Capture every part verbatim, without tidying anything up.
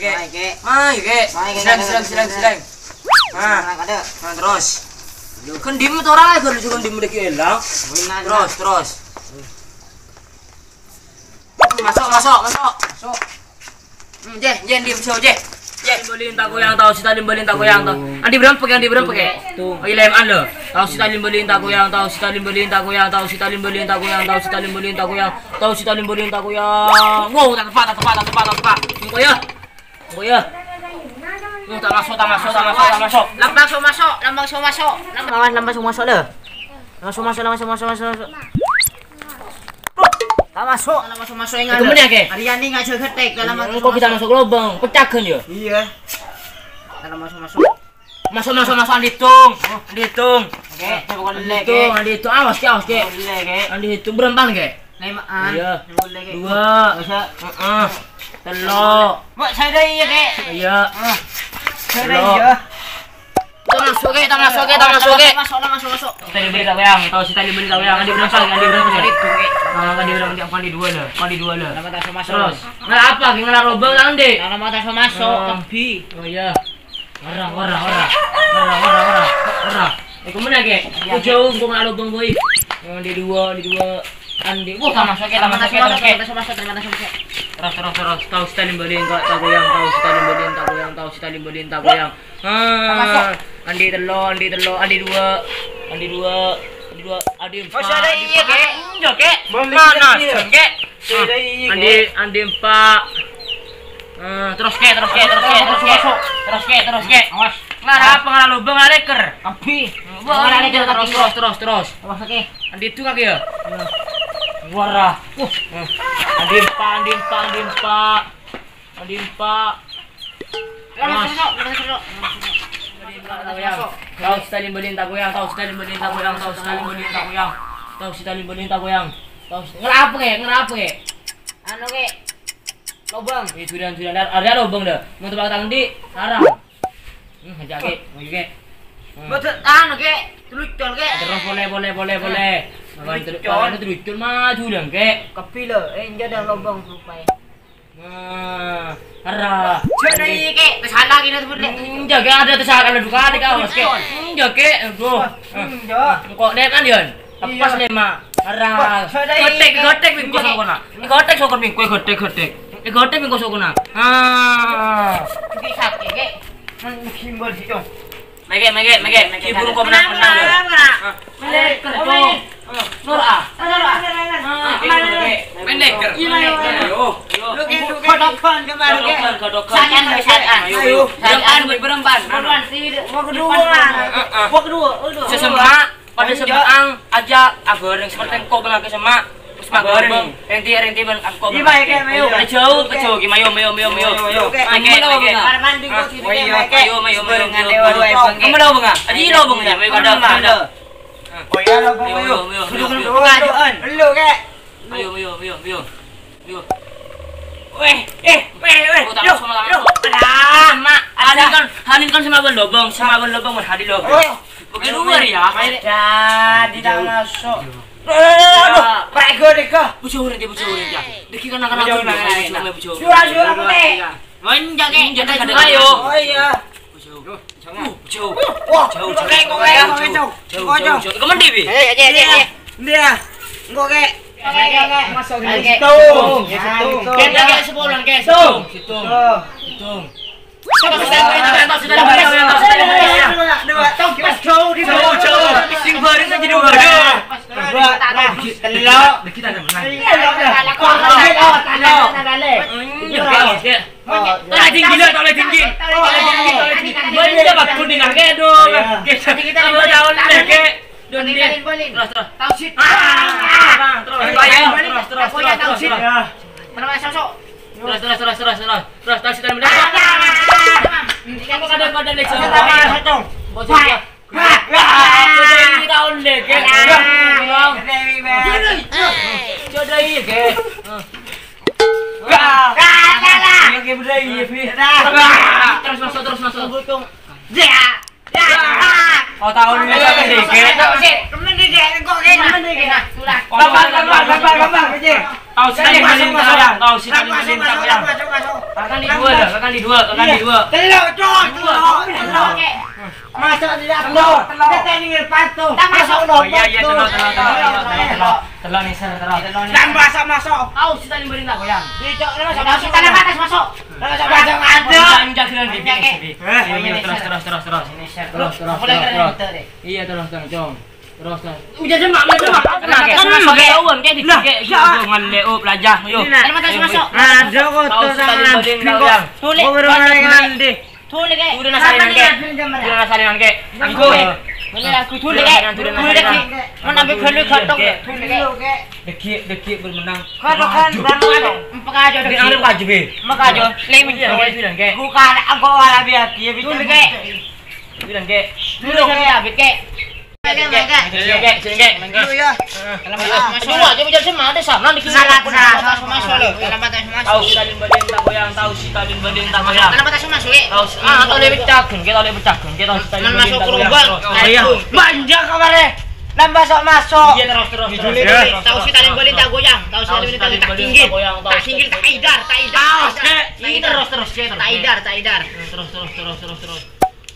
Kè. Mayu, Kè. Mayu, Kè. Mayu, Kè. Sedang, sedang, sedang, sedang. Nah. Nah, terus. Kan dim to ora, kan dim lagi elang. Terus, terus. Masuk, masuk, masuk. Masuk. Hmm, jeh, jeh, dim, so, jeh. Jeh. Andi berempe' kè, andi berempe' kè. Oh, ilem alo. Tao si talim beli tak goyang, tao si talim beli tak goyang, tao si talim beli tak goyang, tao si talim beli tak goyang, tao si talim beli tak goyang. Wow, tak tepat, tak tepat, tak tepat, tak tepat. Engko' ya. Engko' ya. Oh, tak masuk, tak masuk, tak masuk, tak masuk. Lambang so masuk, lambang so masuk. Lambang, lambang so masuk, lho. Lambang so masuk, lambang so masuk, masuk, masuk. Tak masuk. Lambang so masuk, ingat. Itu bener, Kè? Aryani ngajak getek, dalam masuk. Engko' kita masuk lobang, pecah kan ya? Iya. Dalam masuk, masuk. Masuk, masuk, masuk, andi hitung. Andi hitung. Oke, saya bukan andi lele, hitung, Kè. Andi hitung. Awas, Kè, awas, Kè. Bukan lele, Kè. Andi hitung berempan, Kè? Lemaan. Iya. Bukan lele, Kè. Dua. Heeh. Tello'. Mbak, saya dah iya, Kè. Iya. Ah. Saya dah iya. Tello'. Kita masuk, Kè, kita masuk, Kè, kita masuk, Kè. Masuk, masuk, masuk, masuk. Tali beli tak goyang, tao si tali beli tak goyang, andi berempe', andi berempe', Kè? Andi hitung, Kè. Ah, andi berempe', andi dua lah, andi dua lah. Nama tak masuk? Terus. Nggak apa, gimana lobang, Kè, andi? Nama tak masuk? Hmm. Tapi. Oh, iya. Ora, ora, ora. Ora, ora, ora. Ora. Eh, kemana, Kè? Iya, Kè. Jauh, gua nggak lobang, boy. Yang di dua, di dua. Andi. Wah, tak masuk, Kè, tak masuk, Kè, tak masuk, Kè. Terima kasih, Mas. Terima kasih, Mas. Terus, terus, terus. Tao si talim beli, engko' tak goyang, tao si talim beli, tak goyang, tao si talim beli, tak goyang. Ah, masuk. Andi tello', andi tello', andi dua. Andi dua, andi dua, andi empa', andi empa'. Masih ada iya, Kè? Enggak, Kè. Mana, Kè? Andi, andi empa'. Eh, terus, Kè, terus, Kè, terus, Kè, terus, Kè. Terus, Kè, terus, Kè. Awas. Ngarap, ngarap lobang, ngarap leker. Tapi. Wah, ngarap leker, terus, terus, terus, terus. Awas, Kè. Andi itu kaki ya? Iya. Wara. Uh. Eh. Andi empa', andi empa', andi empa'. Andi empa'. Mas. Tao si talim beli tak goyang, tao si talim beli tak goyang, tao si talim beli tak goyang. Tao si talim beli tak goyang. Tao si, ngerapa, Kè? Ngerapa, Kè? Anu, Kè. Lobang. Ini durian, durian. Ada, ada lobang dah. Mau tebak tang di? Sarang. Hmm, ajak, Kè. Maju, Kè. Hmm. Betul, anu, Kè. Telucon, Kè. Terus boleh, boleh, boleh, boleh. Telucon. Telucon maju dong, Kè. Kepi lo. Eh, enggak ada lobang rupanya. Nah, arah. Jadi, Kè, kesana gini tuh, Dek. Enggak, Kè, ada kesana, ada dua kali, Kè, awas, Kè. Enggak, Kè, aduh. Enggak. Engko' dek kan, Yon? Lepas, iya. Lema. Arah. Wah, sudah, Kè. Gotek, gotek, bingko sokona. Gotek, sokon, bingko, gotek, gotek. Gotek, bingko sokona. Ah. Ini sakit, Kè. Men, simbol situ. Mege, mege, mege, mege. Hibur kau menang, menang, menang. Hah? Pendek, kerja. Nur, ah. Pendek. Ayo. Lu kayak, lu kayak. Kodokan kemarin, kayak. Kodokan, kodokan. Sayan, sayan. Ayo. Berempan, berempan. Berempan, sih. Mau kedua, mana? Heeh. Mau kedua, udah. Sesemak, pada semak, aja, agar yang seperti engkau bilang ke semak. Terus makan, Bang. Renti, renti, Bang. Aku, Bang. Iya, Bang, kayak mayo. Jauh, jauh, gimana, mayo, mayo, mayo. Mayo, mayo. Mangke, mangke. Kamar mandi kok sini, kayak mayo. Ayo, mayo, mayo, mayo. Kamu lo, Bang? Aji lo, Bang, ya? Mayo, kada, kada. Oh, iya, lo, Bang, mayo. Mayo, mayo, mayo, mayo. Duduk, duduk, duduk. Lo, kayak. Mayo, mayo, mayo, mayo. Mayo. Weh, eh, weh, weh. Oh, tak masuk malah, masuk. Alah, Mak. Hanin kan, Hanin kan sama Bang Lobong, sama Bang Lobong, Bang Hanin Lobong. Oh. Oke, luar ya. Ada di dalam masuk. Aduh, aduh, aduh. Prek gede, kah? Bujur, dia bujur, dia. Deki kan anak-anak bujur, bujur, bujur. Suara, suara, apa, teh? Monjak, eh. Monjak, ayo. Oh, iya. Bujur. Jauh. Wah, jauh, jauh. Kemana, Bi? Eh, eh, eh, eh. Dia. Enggak, Kek. Masuk, Kek. Situ. Situ. Kek, Kek, sepuluhan, Kek. Situ. Situ. Situ. Jauh, jauh. Sing bareng aja dulu. Dua, dua, kita menang. Iya, iya, iya. Tadi gila, tadi tinggi. Tadi tinggi, tadi tinggi. Gua ini dapat kuning, kayak dong. Iya. Kita, kita tahu deh, kayak. Don, Don. Terus, terus. Tauhid. Ah, terus, terus, terus, terus, terus, terus. Pokoknya tauhid. Terus. Pernah sosok. Terus, terus, terus, terus, terus. Terus, tauhid dan benar. Kamu kadang-kadang deh, sama. Satu. Bocor, ya. Ini tahun deh, kayak. Jodoh, jodoh, iya, kayak. Iya, kayak bener, iya, Pi. Terus masuk, terus masuk. Butung. Ya. Oh, tahun ini sama dikit. Temen dikit, kok kayak temen dikit. Nah, sudah. Gampang, gampang, gampang, gampang, kecil. Tao sè tadi bâli' ta' koyang, tao sè tadi bâli' ta' koyang. Kakan di dua dah, kakan di dua, kakan di dua. Tello', Cong, tello', tello'. Masuk di dalam. Tello', tello'. Kita ini ngerpatu. Masuk. Oh iya, iya, tello', tello', tello'. Tello' nih, sir, tello'. Dan masuk, masuk. Tao sè tadi bâli' ta' koyang. Di, Cong, masuk, masuk. Masuk, masuk. Masuk, masuk, ada. Injak, injak, injak. Terus, terus, terus, terus. Terus, terus, terus, terus. Iya, terus, terus, Cong. Terus, terus. Udah, Cong, udah, Cong. Kena, kayak, kan, kayak, kayak, kayak, kayak, kayak, ngale, oh, pelajah, yo. Ayo, masuk, masuk. Ada kok. Tao sè tadi bâli' ta' koyang. Tulik, tulik, tulik. Tulik, kayak. Udah, nasarin, kayak. Udah, nasarin, kayak. Anggo. Bener, aku tulik, kayak. Tulik, kayak. Mau ambil balik, kayak. Tulik, kayak. Degik, degik, bermenang. Kau kan, baru, baru. Empat aja, degik. Di angin aja, be. Empat aja. Lewat. Iya, kayak, bilang, kayak. Bukan, aku orang biasa, dia bisa. Tulik, kayak. Bilang, kayak. Tulik, kayak. Kayak, kayak. Sini, kayak, sini, kayak. Dulu ya. Dua, coba jalan sama, ada sana, di kiri. Salah, salah. Masuk, masuk, lo. Dalam batas masuk. Tao sè tadi bâli' ta' koyang, tao sè tadi bâli' ta' koyang. Dalam batas masuk, eh. Tao sè, ah, tao lè pecah, kayak, tao lè pecah, kayak, tao sè tadi bâli' ta' koyang. Masuk ke lubang. Terus. Oh, iya. Banyak kemarin. Nambah sok masuk. Iya, terus, terus, terus, terus. Tao sè tadi bâli' ta' koyang, tao sè tadi bâli' ta' koyang. Tak singgil, tak idar, tak idar. Tao sè. Iya, terus, terus, terus. Tak idar, tak idar. Terus, terus, terus, terus, terus.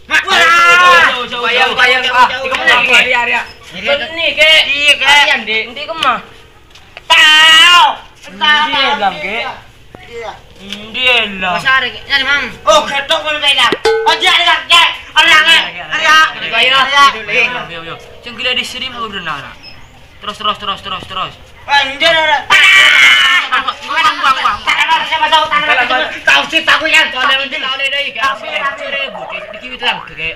Wah! Jauh, jauh, jauh, jauh. Bayang, bayang, jauh, ah, jauh, jauh. Ari, ari, ari. Bânnè, Kè. Iya, Kè. Ari, Andi. Endi kemma? Tao. Endi elang, Kè? Iya. Endi elang? Mas Ari, nyari, Mang. Oh, ketok pun pegang. Oh, dia ada, Kè. Orang, Kè. Iya, iya, iya. Ada. Iya, iya. Iya. Iya, iya, iya. Sing gila di sini mau berenang. Terus, terus, terus, terus, terus. Anjir, ora. Buang, buang, buang. Tao sè ta' koyang. Seribu, Kè. Seribu, Kè.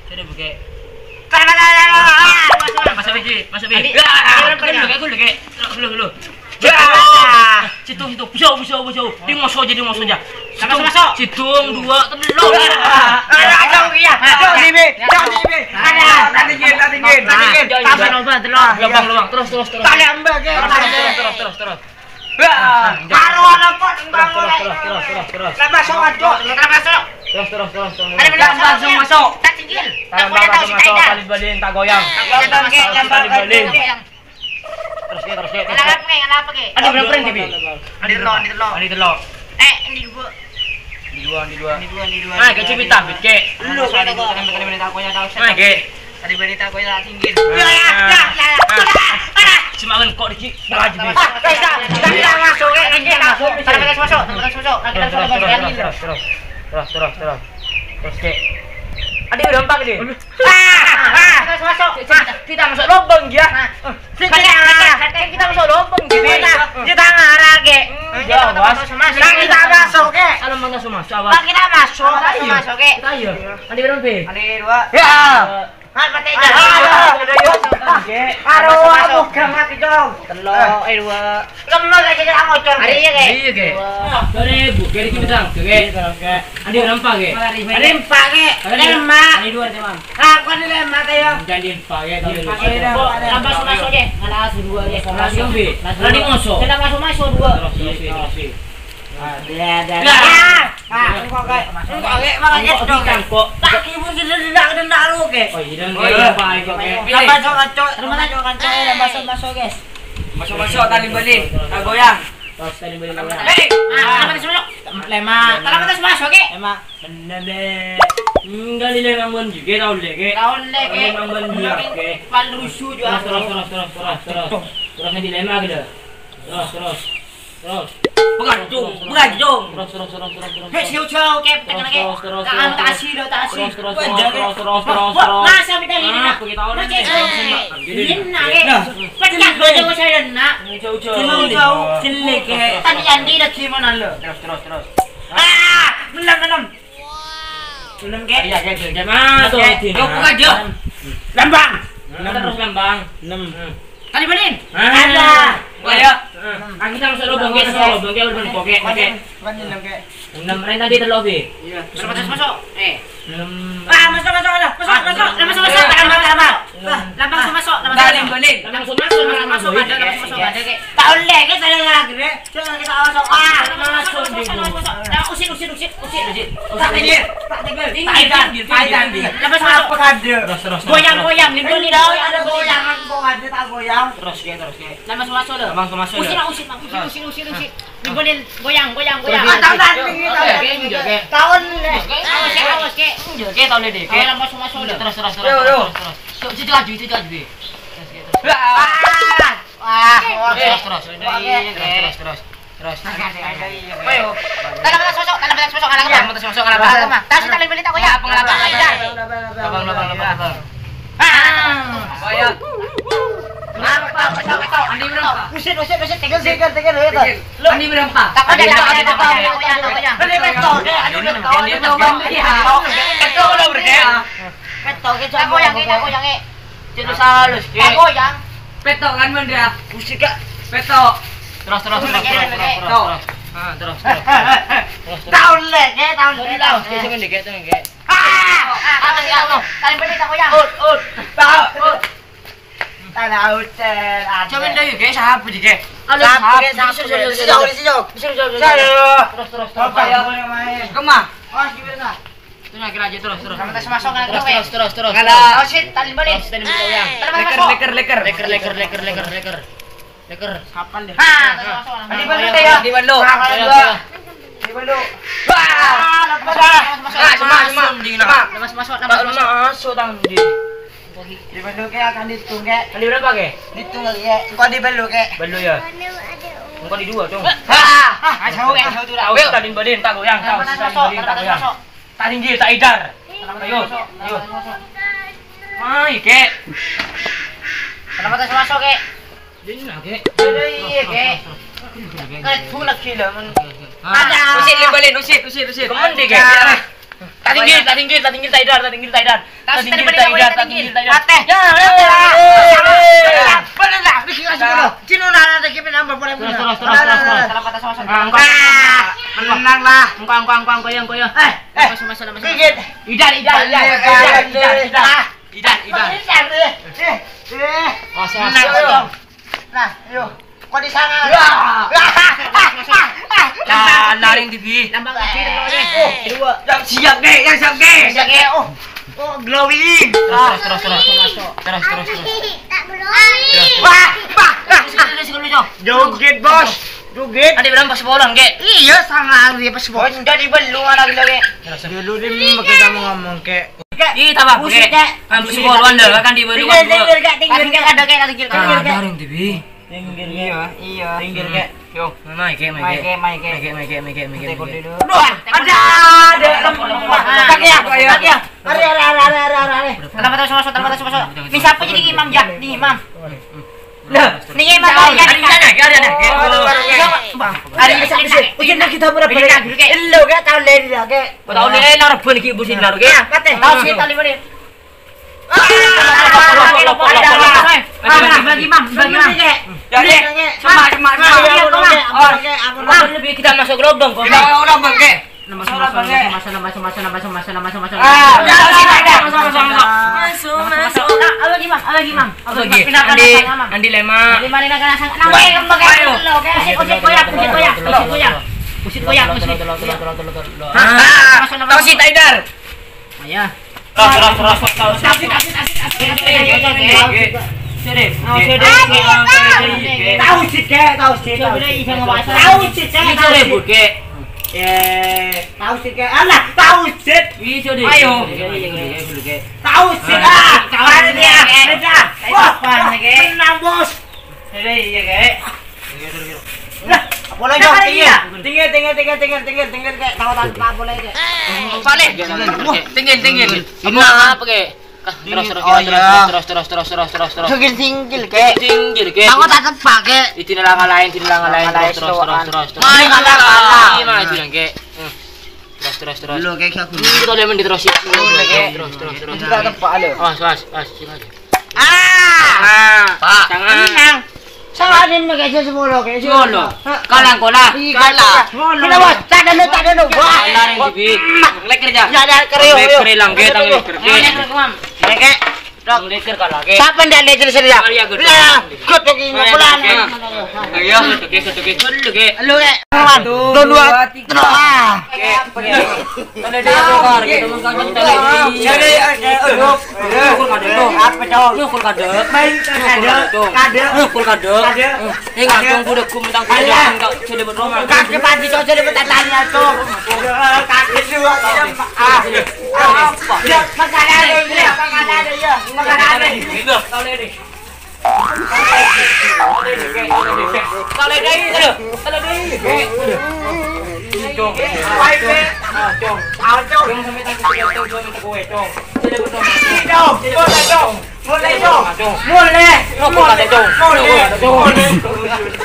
Seribu, Kè. Masuk, masuk, masuk, masuk. Andi, andi, andi. Dulu, dulu, dulu. Situ, situ. Bisa, bisa, bisa. Di musuh aja, di musuh aja. Masuk, masuk. Situ, dua, tello'. Ada, ada, iya. Jauh sini, jauh sini. Ada. Tadi gini, tadi gini, tadi gini. Tambah, tambah, tello'. Lubang, lubang. Terus, terus, terus. Tali ambek, ya. Terus, terus, terus, terus, terus. Wah, karo ana kok, terus, terus, terus, terus, terus. Lah, masuk, masuk. Terus, terus, terus, terus. Ada benar, langsung masuk. Tak singgil. Langsung masuk, tali bâli' ta' koyang. Tali bâli'. Terus, ya, terus, ya, terus, ya. Ngala' apa, Kè? Ngala' apa, Kè? Andi berapa, Andi? Andi tello', andi tello'. Andi tello'. Eh, andi dua. Andi dua, andi dua. Andi dua, andi dua. Nah, Kè, cumi tabit, Kè. Lu, Kè, kok. Nah, Kè. Tadi bâli' ta' koyang, singgil. Nah. Ya, ya, ya, ya, ya. Nah. Cuma kan kok dikit, malah jadi. Masuk, Kè, masuk, Kè. Masuk, masuk, masuk. Terus, terus, terus, terus. Terus, terus, terus. Terus, Kè. Andi, udah empat ini. Ah, ah, masuk, masuk. Kita, kita masuk lubang, ya. Nah. Sini, kita, kita, kita masuk lubang, Kè. Kita, kita ngarah, Kè. Hmm, ya, kita masuk, masuk. Nah, kita masuk, Kè. Kalau mau masuk, masuk, apa? Nah, kita masuk, masuk, masuk, Kè. Kita, iya. Andi berapa, Bè? Andi dua. Ya. Dua. Mat, mati, ah, Kè. Karo, masuk, masuk. Aku gak mati, Cong. Tello', eh, dua. Lembek aja kita ngocor. Hari iya, Kè? Iya, Kè. Dua. Dua ribu, Kè, dikit, Bang. Oke, Kè. Andi berapa, Kè? Andi empat, Kè. Andi lima. Andi dua, Kè, Bang. Aku andi lima, Kè, ya. Jangan di empat, Kè. Andi empat, Kè. Tambah masuk, Kè. Mana dua, Kè. Langsung, Bè. Langsung. Tadi masuk. Kita masuk, masuk dua. Terus, terus, terus. Ada, ada. Nah. Ah, engko', Kè. Engko', Kè, malah engko' gitu, Kè. Engko' kok. Tak ibu sini tidak kena lu, Kè. Oh, iya, Kè. Apa, Kè? Apa, Cok, Cok? Terima kasih, Cok, Cok. Masuk, masuk, guys. Masuk, masuk, tali bâli'. Tak goyang. Pas tali bâli', goyang. Hei! Ah, apa sih, Cok? Lema. Kenapa tas masuk, Kè? Lema. Bener, Dek. Enggak, di lema pon juga, tao, Dek, Kè. Tao, Dek, Kè. Lema pon juga, Kè. Pan rusuh juga. Terus, terus, terus, terus, terus, terus. Terus di lema, gitu. Terus, terus. Terus. Bukan, Cung. Bukan, Cung. Terus, terus, terus, terus, terus. Hei, siu, siu, Kè, terus, tekan, Kè. Terus, terus, terus, terus. Terus, terus, terus, terus, terus. Wah, wah, masa kita ini, nak? Apa kita orang ini? Ini, nak, Kè. Nah. Pecah, jauh, jauh, saya, nak. Jauh, jauh. Jauh, jauh. Jelek, Kè. Tadi Andi lagi mana, lo? Terus, terus, terus. Ah, enam, enam. Enam, Kè. Iya, Kè, Kè, Kè. Masuk, Kè. Kè. Yuk, buka, yuk. Lambang. Enam. Terus lambang. Enam. Hmm. Tadi bâli'. Ah. Ada. Wah, ya. Ah. Kan kita masuk lubang, Kè, masuk lubang, Kè, lubang, Kè, Kè. Bukan enam, Kè. Enam, Ren, tadi tello', Bè. Iya. Masuk, masuk, masuk. Eh. Enam. Ah, masuk, masuk, masuk, masuk, masuk. Ah, masuk, masuk. Tahan, tahan, tahan. Lah, langsung masuk, langsung masuk. Bâli'. Langsung masuk, langsung masuk, ada, langsung masuk, ada, Kè. Tak boleh, Kè, saya lagi, Kè. Jangan kita masuk. Ah, langsung masuk, langsung masuk. Usit, usit, usit, usit, usit. Tak tinggi, tak tinggi. Tinggi, tinggi, tinggi, tinggi. Lepas masuk. Apa ada? Terus, terus, terus, terus. Goyang, goyang, nih, goyang. Tidak ada goyangan, kok ada tak goyang. Terus, ya, terus, ya. Lepas masuk, loh. Lepas masuk, usit, loh. Usit, usit, usit, usit, usit. Nih, goyang, goyang, goyang, goyang. Terus, ah, tahan, tahan, tinggi, tahan, tinggi. Oke, oke. Tahan, nih. Oke, awas, ya, awas, oke. Oke, tahan, deh, oke. Awas, lepas masuk, loh. Terus, terus, terus, terus, terus. Yuk, situ aja, situ aja, deh. Terus, ya, terus. Ah! Wah, wah. Terus, terus. Wah, terus, terus, terus. Terus. Ayo. Tanam atas sosok, tanam atas sosok, kalah kemah. Tanam atas sosok, kalah kemah. Kalah kemah. Tahu sih, tanam beli tak goyang. Apa, apa, apa, apa, apa, apa. Ah. Goyang. Apa, apa, apa, apa. Andi berapa? Usit, usit, usit. Tinggal, tinggal, tinggal, tinggal. Andi berapa? Tak ada, tak ada, tak ada, tak ada. Andi berapa? Andi berapa? Andi berapa? Andi berapa? Andi berapa? Andi berapa? Petok, kita goyang, kita goyang, eh. Cek lu salah lu, Ki. Aku yang Petok kan, Bunda? Musik, Kak. Petok. Terus, terus, terus, terus, terus, terus. Ah, terus, terus, terus. Terus, terus. Tahun lek, Kak, tahun lek, tahun lek. Coba dikit, coba dikit. Ah! Ah, ah, ah, ah. Kalian beli tak goyang? Ut, ut. Tahu, ut. Tanah hujan, ada. Coba deh, Ki, sapu, Ki. Halo, sapu, sapu. Ki, sapu, Ki. Sini, sini, sini. Sini, sini, sini. Sini, sini, sini. Terus, terus, terus. Apa yang boleh main? Kemah. Awas, gimana? Itu lagi aja terus, terus. Sama tes masuk kan, terus, terus, terus, terus. Ngalah. Oh, shit, tali balik. Terus, tali balik, ya. Leker, leker, leker. Leker, leker, leker, leker, leker. Leker. Kapan deh? Ha, tes masuk. Tali balik deh, ya. Di balik. Nah, kalau dua. Di balik. Wah, lepas dah. Masuk, masuk. Nah, cuma, cuma. Masuk, dingin, Cuma. Lepas masuk, lepas masuk. Masuk, tang, di. Di balik, ya, kan dihitung, Kek. Tadi berapa, Kek? Dihitung lagi, Kek. Engkau di balik, Kek. Balik, ya. Engkau di dua, Cong. Ha! Ah, jauh, Kek, jauh tuh, lah. Tahu, tali balik, tak goyang, tahu. Lepas masuk, lepas masuk. Tak tinggi, tak idar. Ayo, ayo. Mai, Kek. Kenapa tak masuk, Kek? Ini, Kek. Aduh, iya, Kek. Kayak bulak gila, men. Ah, ada. Usit, limbalin, usit, usit, usit. Kemen deh, Kek. Tak tinggi, tak tinggi, tak tinggi, tak idar, tak tinggi, tak idar. Tak tinggi, tak idar, tak tinggi, tak idar. Mati. Ya, ya, ya, ya. Boleh lah, bikin kasih dulu. Cino, nah, nanti kita nambah, boleh, boleh. Terus, terus, terus, terus, terus. Kenapa tak masuk? Ah, engkau. Ah, menang lah. Engkau, engkau, engkau, engkau, ya, engkau, ya. Eh, Eh, masuk, masuk, masuk. Idar, idar, idar. Idar, idar, idar. Idar, idar. Idar, eh, eh, eh. Masuk, masuk. Nah, ayo. Kok di sana? Ya. Nah, laring TV. Nambah kecil, loh, ya. Oh, dua. Yang siap, Kek, yang siap, Kek. Siap, Kek. Oh. Oh, glowing. Terus, terus, terus, terus. Terus, terus, terus. Wah, wah, wah. Joget, Bos. Joget. Ada bilang pas bolan, Kek. Iya, sangat dia pas bolan. Jadi belum ada lagi. Dulu dia pakai kamu ngomong, Kek. Ih, tambah, Kek. Kek. Pas bolan dah, kan di bawah. Tinggal, tinggal, Kek, tinggal, Kek. Ada, Kek, ada, Kek. Ada, Kek. Iya, iya. Tinggal, Kek. Tinggal, Kek. Yo. Mai, Kek, mai, Kek. Mai, Kek, mai, Kek. Mai, Kek, mai, Kek, mai, Kek. Wah, ada, ada. Kaki ya, kaki ya. Are, are, are, are, are, are, are. Tanpa tahu masuk, tanpa tahu masuk. Ini siapa jadi imam, ya? Ini imam. Loh, ini imam, Bang. Ada di sana, ada, ada. Bang. Ada di sana. Ujian kita berapa? Lo gak tahu lagi ya, Kek. Tahu nih, eh, naro ban iki, Bu, sini, naro, Kek. Tahu sih, tali balik. Bagi, Mam, bagi, Mam. Ya, Kek. Cuma, cuma, cuma. Iya, Kek. Lebih kita masuk ke lubang, kok. Kita masuk ke lubang, Kek. Nama, nama, nama, nama, nama, nama, nama, nama, nama, nama, nama, nama. Ah, udah, udah, udah, udah. Masuk, masuk, masuk. Masuk, masuk. Ah, apa lagi, Mam? Apa lagi, Mam? Apa lagi? Andi, Andi Lema. Andi Lema, Lema, Lema. Ayo. Usit, usit, koyak, usit, koyak, usit, koyak. Usit, koyak, usit. Ah, masuk, masuk. Tahu si Taidar. Ayo. Terus, terus, terus, terus. Sini. Tahu sih, Kek, tahu sih, tahu sih. Tahu sih, Kek, tahu sih. Ini coba, Bu, Kek. Eh, tahu sih, Kek. Alah, tahu sih. Ini coba. Ayo. Tahu sih, ah. Tahu sih, Kek. Wah, menang, Bos. Iya, iya, Kek. Nah, boleh, Jok, tinggi. Tinggi, tinggi, tinggi, Kek. Tahu tanpa boleh, Kek. Balik. Wah, tinggi, tinggi. Apa, apa, Kek? Terus, terus, terus, terus, terus, terus, terus, terus. Singgil, singgil, Kek. Singgil, Kek. Aku tak tepak, Kek. Ini lang lain, ini lang lain. Terus, terus, terus, terus, terus. Maju, maju, maju. Iya, maju, Kek. Hmm. Terus, terus, terus. Dulu, Kek, aku. Ini kita udah main di terus, ya. Terus, terus, terus, terus. Kita tepak, lo. Awas, awas, awas. Sini aja. Ah! Ah, Pak. Jangan. Tenang. Salah nih, pakai aja sepuluh, kayak gitu. Sepuluh. Hah? Kalah, kalah. Iya, kalah. Sepuluh. Kenapa? Tak ada, tak ada, wah. Kalah, Ren, Bibi. Leker aja. Ya, ada, kereo, leker, kereo. Hilang, Kek, tang leker, Kek. Leker, Mam. Leker. Tang leker kalah, Kek. Siapa ndak leker sini, ya? Iya, good. Lah, good, Kek, ini pelan. Ayo, Kek, Kek, Kek. Dulu, Kek. Lu, Kek. Satu, dua, tiga. Tadi dia tukar, gitu, mengkaji tadi. Jadi, eh, eh, eh, Nyokol kadek, Cong. Apa, Cong? Nyokol kadek. Main kadek, kadek. Nyokol kadek. Kadek. Eh, ngacong, udah gua mentang kadek, ayo, minta jadi berdoa. Kadek pagi, Cong, jadi bertanya, Cong. Kadek juga, Cong. Ah, ah, apa? Ya, makanan, ya, makanan, ya. Makanan. Gitu. Kalau ini. Kalau ini, aduh. Kalau ini. Cong. Ayo, Cong. Ah, Cong. Cong, sampai tadi kita, Cong, Cong, minta kue, Cong. Jadi berdoa. Cong, boleh, Cong. Boleh, Cong. Cong. Boleh. Nyokol kadek, Cong. Boleh. Nyokol kadek, Cong. Boleh.